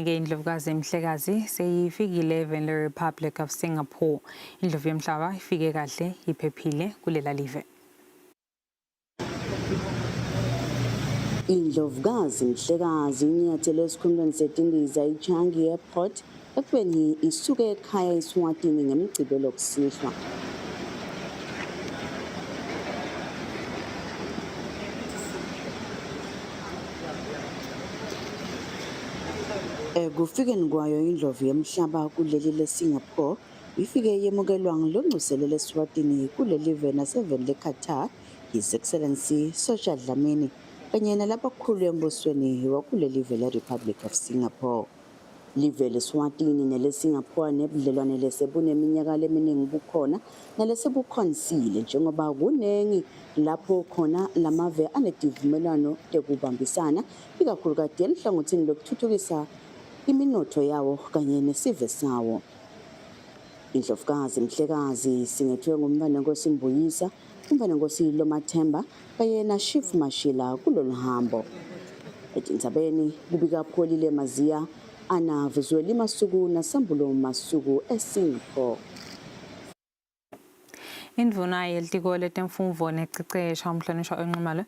Ke indlovukazi Mhlekazi seyifikile eveni le-Republic of Singapore. Indlovu yemhlaba ifike kahle iphephile kulela live. Indlovukazi Mhlekazi inyathele esikhumulweni setindiza iChangi Airport ekubeni isuke ekhaya eSwatini ngeMgcibelo kusihlwa. Ekufikeni kwayo indlovu yemhlaba kuleli leSingapore ifike yemukelwa ngilongcuselele eSwatini kuleli ve naseveni leQatar His Excellency Sosha Dlamini kanye nalabakhulu embusweni wakuleli ve le-Republic of Singapore. Live leSwatini neleSingapore nebudlelwane lesebuneminyaka leminingi bukhona nalesebukhonsile njengoba kunengi lapho khona lamave anetivumelwano tekubambisana ikakhulukati eluhlangothini lokuthuthukisa iminotho yawo kanye nesive sawo. Indlovukazi Mhlekazi singethwe ngumntwanenkosi Mbuyisa, umntwanenkosi Lomathemba kanye naShief Mashila kulolu hambo. Etindzabeni kubika Pholile Maziya, Ana Vuzweli Masuku naSambulo Masuku eSingapore. Indvuna yelitiko letemfundvo nececesha umhlonishwa Nxumalo.